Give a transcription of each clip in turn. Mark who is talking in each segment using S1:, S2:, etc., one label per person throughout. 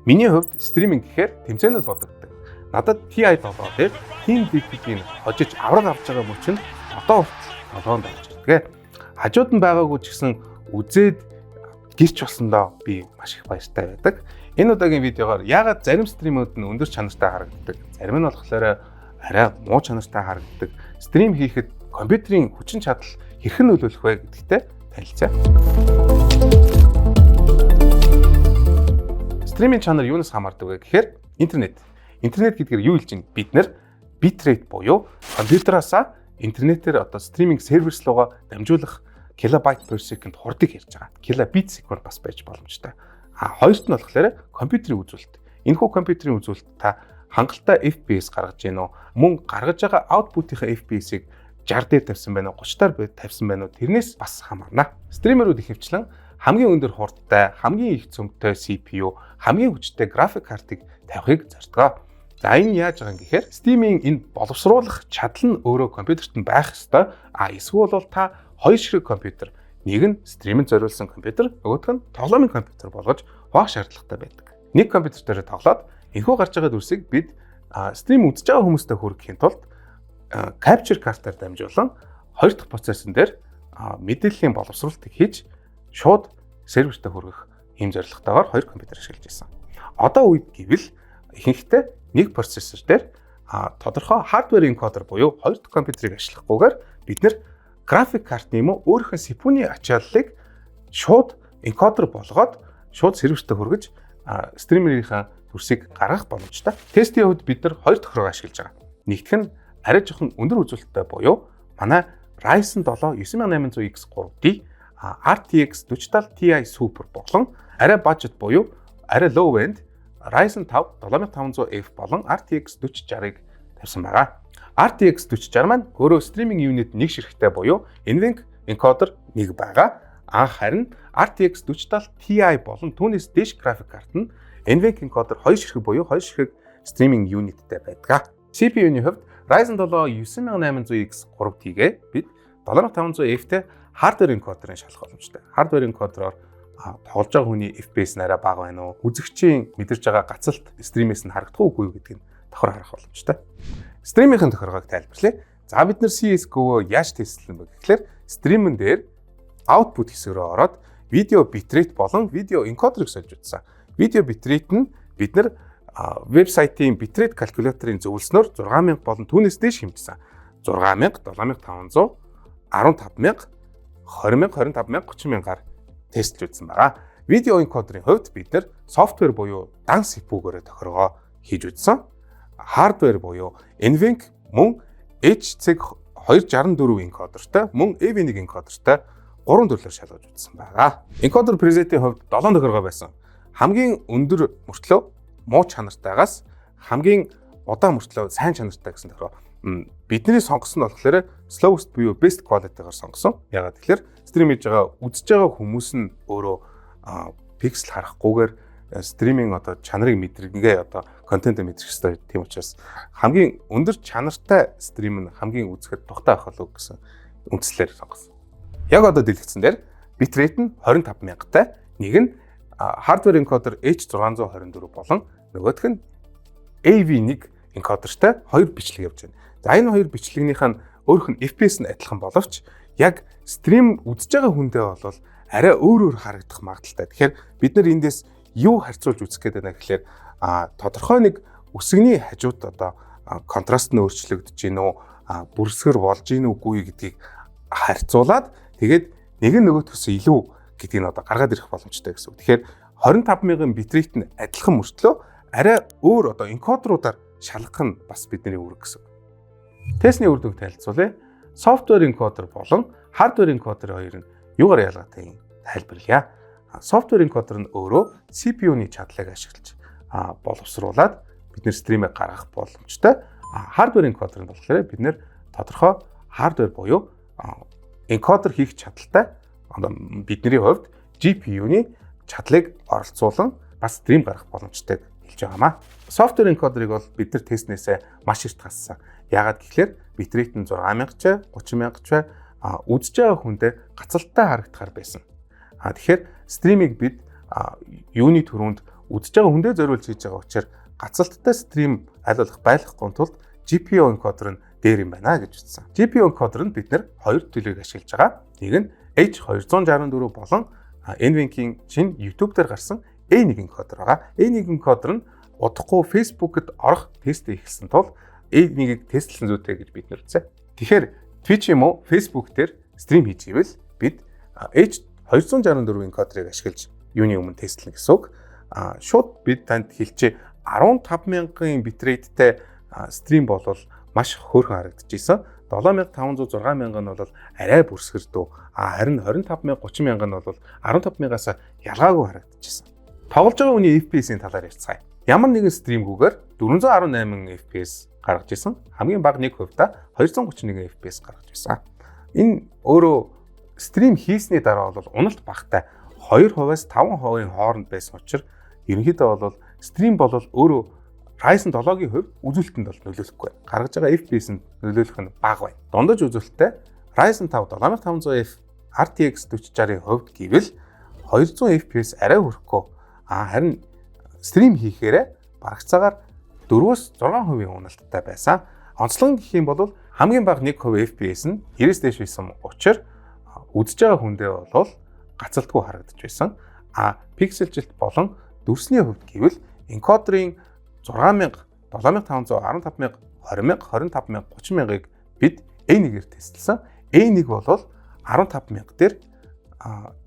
S1: Миний хувьд streaming гэхээр тэмцээнүүд бодогддог. Надад TI 7 дээр Team Liquid-ийн хожиж авраг авч байгаа мөч нь одоо хүртэл толгоонд орж ирдэг. Хажууд нь байгаагүй ч гэсэн үзээд гэрч болсондоо би маш их баяртай байдаг. Энэ удаагийн видеогоор яагаад зарим stream үүд нь өндөр чанартай харагддаг, зарим нь болохоор арай муу чанартай харагддаг. Stream хийхэд компьютерийн хүчин чадал хэрхэн нөлөөлөх вэ гэдэгтэй танилцъя. Stream ийн чанар юунаас хамаардаг вэ гэхээр интернет. Интернет гэдгээр юу хэлж байна? Бид нар bitrate буюу компьютероосаа интернетээр одоо streaming сервис руугаа дамжуулах килобайт per second хурдыг ярьж байгаа. Килобит секунд бас байж боломжтой. А хоёрт нь болохоор компьютерийн үзүүлэлт. Энэхүү компьютерийн үзүүлэлт та хангалттай FPS гаргаж гин үү? Мөн гаргаж байгаа output-ийнхаа FPS-ийг 60 дээр тавьсан байна уу, 30 дээр тавьсан байна уу? Тэрнээс бас хамаарна. Streamer үүд ихэвчлэн хамгийн өндөр хурдтай, хамгийн их цөмтэй CPU, хамгийн хүчтэй график картыг тавихыг зордгоо. За, энэ яаж байгаа юм гэхээр Steam-ийн энэ боловсруулах чадал нь өөрөө компьютерт нь байх ёстой. А эсвэл бол та хоёр ширхэг компьютер, нэг нь stream энд зориулсан компьютер, нөгөөх нь тоглоомын компьютер болгож хуваах шаардлагатай байдаг. Нэг компьютер дээр тоглоод энэхүү гарч байгаа дүрсийг бид stream үзэж байгаа хүмүүстэй хүргэхийн тулд capture картаар дамжуулан хоёр дахь процессон дээр мэдээллийн боловсруулалтыг хийж шууд сервертэй хүргэх ийм зорилготойгоор хоёр компьютер ашиглаж байсан. Одоо үед гэвэл ихэнхдээ нэг процессор дээр тодорхой hardware encoder буюу хоёр дахь компьютерийг ашиглахгүйгээр бид нар график картны юм уу, өөрийнх нь CPU-ний ачааллыг шууд encoder болгоод шууд сервертэй хүргэж streamer ийнхаа дүрсийг гаргах боломжтой. Тестийн хувьд бид нар хоёр тохиргоо ашиглаж байгаа. Нэгдэх нь арай жоохон өндөр үзүүлэлттэй буюу манай Ryzen 7 9800X3D, RTX 4070 Ti Super болон арай budget буюу арай low end Ryzen 5 7500F болон RTX 4060-ыг тавьсан байгаа. RTX 4060 маань өөрөө streaming unit нэг ширхэгтэй буюу NVENC encoder нэг байгаа. А харин RTX 4070 Ti болон түүнээс дээш график карт нь NVENC encoder хоёр ширхэг буюу хоёр ширхэг streaming unit-тэй байдаг. CPU-ны хувьд Ryzen 7 9800X 3D-гээ бид 7500F-тэй hardware encoder-ын шалгах боломжтой. Hardware encoder-оор тоглож байгаа хүний FPS нь арай бага байна уу? Үзэгчийн мэдэрч байгаа гацалт stream ээс нь харагдах уугүй юу гэдгийг давхар харах боломжтой. Stream ийн тохиргоог тайлбарлая. За, бид нар CS:GO яаж тестлэн бэ гэхлээр stream эн дээр output хэсэг рүү ороод видео bitrate болон видео encoder-ыг сольж үзсэн. Видео bitrate нь бид нар вебсайтын bitrate calculator-ын зөвлөснөөр 6000 болон түүнээс дээш хэмжсэн. 6000, 7500, 15000, 20,000, 25,000, 30,000-аар тестлж үзсэн байгаа. Видео encoder ын хувьд бид нар software буюу дан CPU-гээрээ тохиргоо хийж үзсэн. Hardware буюу NVENC мөн HC 264 encoder той, мөн AV1 encoder той гурван төрлөөр шалгаж үзсэн байгаа. Encoder preset-ийн хувьд 7 тохиргоо байсан. Хамгийн өндөр мөртлөө муу чанартайгаас хамгийн удаан мөртлөө сайн чанартай гэсэн тохиргоо. Бидний сонгосон нь болохоор slowest буюу best quality-гаар сонгосон. Яагаад гэхээр stream хийж байгаа, үзэж байгаа хүмүүс нь өөрөө пиксел харахгүйгээр streaming одоо чанарыг мэдрэнгээ, одоо контент мэдрэх ёстой. Тийм учраас хамгийн өндөр чанартай stream нь хамгийн үзэхэд тухтай байх болов гэсэн үндслээр сонгосон. Яг одоо дэлгэцэн дээр bitrate нь 25 мянгатай, нэг нь hardware encoder H624 болон нөгөөх нь AV1 encoder той хоёр бичлэг явж байна. За, энэ хоёр бичлэгнийх нь өөрөх нь FPS нь адилхан боловч яг stream үзэж байгаа хүндээ бол арай өөр өөр харагдах магадлалтай. Тэгэхээр бид нар эндээс юу харьцуулж үзэх гээд байна гэхлээр тодорхой нэг үсгэний хажууд одоо контраст нь өөрчлөгдөж гин үү, бүрсгэр болж гин үгүй гэдгийг харьцуулаад, тэгээд нэг нь нөгөөдхөөс илүү гэдгийг нь одоо гаргаад ирэх боломжтой гэсэн үг. Тэгэхээр 25 мянган bitrate нь адилхан мөртлөө арай өөр одоо encoder уудаар шалгах нь бас бидний үүрэг гэсэн үг. Тестний үр дүнг танилцуулъя. Software encoder болон hardware encoder хоёр нь юугаар ялгаатай юм тайлбарлая. Software encoder нь өөрөө CPU-ны чадлыг ашиглаж боловсруулад бид нар stream ээ гаргах боломжтой. Hardware encoder нь болохоор бид нар тодорхой hardware буюу encoder хийх чадaltaй, одоо бидний хувьд GPU-ны чадлыг оролцуулан бас stream гаргах боломжтой хэлж байгаамаа. Software encoder-ыг бол бид нар тестнээсээ маш эрт хассан. Яагаад гэхлээр bitrate нь 6000 ч, 30,000 ч үзэж байгаа хүндээ гацалтай харагдахаар байсан. А тэгэхээр stream ийг бид юуны түрүүнд Үзэж байгаа хүндээ зориулж хийж байгаа учраас гацалттай stream аль болох байхгүй тулд GPU encoder нь дээр юм байна гэж үзсэн. GPU encoder нь бид нэр хоёр төлөвийг ашиглаж байгаа. Нэг нь H264 болон NVENC-ийн шинэ YouTube дээр гарсан A1 encoder байгаа. A1 encoder нь удахгүй Facebook-д орох тест эхэлсэн тул A1-ийг тестлсэн зүйтэй гэж бид нэр үзсэн. Тэгэхээр Twitch юм уу, Facebook дээр stream хийж ивэл бид H264 encoder-ыг ашиглаж юуны өмнө тестлэнэ гэсэн үг. Шууд бид танд хэлчихэ, 15,000-ын bitrate тэй stream болвол маш хөөрхөн харагдчихсэн. 7500, 6000 нь бол арай бүрсгэрдүү. Харин 25,000, 30,000 нь бол 15,000-аас ялгаагүй харагдчихсан. Тоглож байгаа хүний FPS-ийн талаар ярьцгаая. Ямар нэгэн stream гүйгээр 418 FPS гаргаж исэн. Хамгийн бага 1%-та 231 FPS гаргаж исэн. Энэ өөрөө stream хийсний дараа бол уналт багтай, 2%-аас 5%-ийн хооронд байсан учраас ерөнхийдөө бол stream бол өөрөө Ryzen 7-гийн хувьд үзүүлэлтэнд бол нөлөөлөхгүй. Гаргаж байгаа FPS-нд нөлөөлөх нь бага байна. Дундаж үзүүлэлттэй Ryzen 5 7500F RTX 4060-ын хувьд гэвэл 200 FPS арай хүрэхгүй. Харин stream хийхээрээ барагцаагаар 4-өөс 6% уналттай байсан. Онцлог гэх юм бол хамгийн бага 1% FPS нь 90-с дээш байсан учраас үзэж байгаа хүндээ бол гацалтгүй харагдаж байсан. Пикселжилт болон дүрсний хувьд гэвэл encoder ын 6000, 7500, 15000, 20000, 25000, 30000-ыг бид A1-ээр тестэлсэн. A1 бол 15000 дээр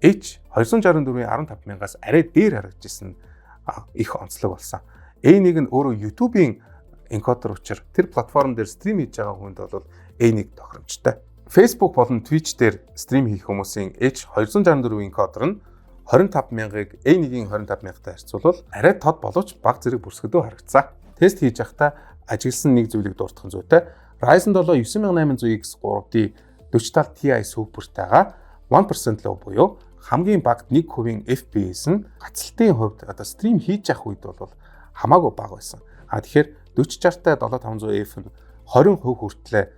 S1: H264-ийн 15000-аас арай дээр харагдаж исэн, их онцлог болсон. A1 нь өөрөө YouTube-ийн encoder учраас тэр платформ дээр stream хийж байгаа хүнд бол A1 тохиромжтой. Facebook болон Twitch дээр stream хийх хүмүүсийн H264 encoder нь 25,000-ыг A1-ийн 25,000-тай харьцуулбал арай тод боловч бага зэрэг бүрсгэдүү харагдсан. Тест хийж байхдаа ажигласан нэг зүйлийг дуртах нь зүйтэй. Ryzen 7 9800X 3D 40 Ti Super-тайгаа 1% low буюу хамгийн багад 1% FPS нь гацалтын хувьд одоо stream хийж явах үед бол хамаагүй бага байсан. Тэгэхээр 40 60-тай 7500F нь 20% хүртлээр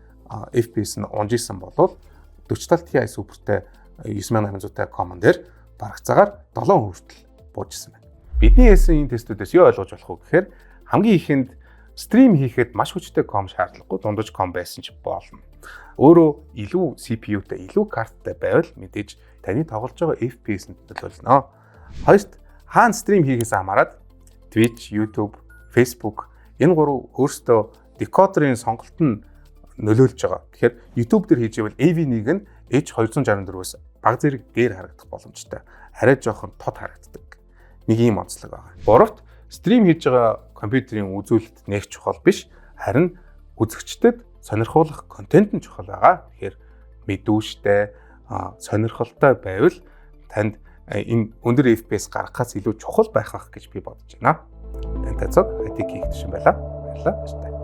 S1: FPS нь унж исэн болвол 40 Ti Super-тай 9800-тай Common дээр барагцаагаар 7% хүртэл бууж исэн байна. Бидний хийсэн энэ тестүүдээс юу ойлгож болох вэ гэхээр хамгийн ихэнд stream хийхэд маш хүчтэй комп шаардлагагүй, дундаж комп байсан ч болно. Өөрөө илүү CPU-тай, илүү карттай байвал мэдээж таны тоглож байгаа FPS-нд нөлөөлнө. Хоёрт, хаана stream хийхээс хамаарат Twitch, YouTube, Facebook энэ гурав өөрсдөө decoder ын сонголт нь нөлөөлж байгаа. Тэгэхээр YouTube дээр хийж ивэл AV1 нь H264-өөс бага зэрэг дээр харагдах боломжтой. Арай жоохон тод харагддаг. Нэг ийм онцлог байгаа. Гуравт, stream хийж байгаа компьютерийн үзүүлэлт нэг чухал биш, харин үзэгчдэд сонирхуулах контент нь чухал байгаа. Тэгэхээр мэдүүштэй, сонирхолтой байвал танд энэ өндөр FPS гаргахаас илүү чухал байх ах гэж би бодож байна. Тантай цуг IT хийх тушин байлаа. Баярлалаа. Баяртай.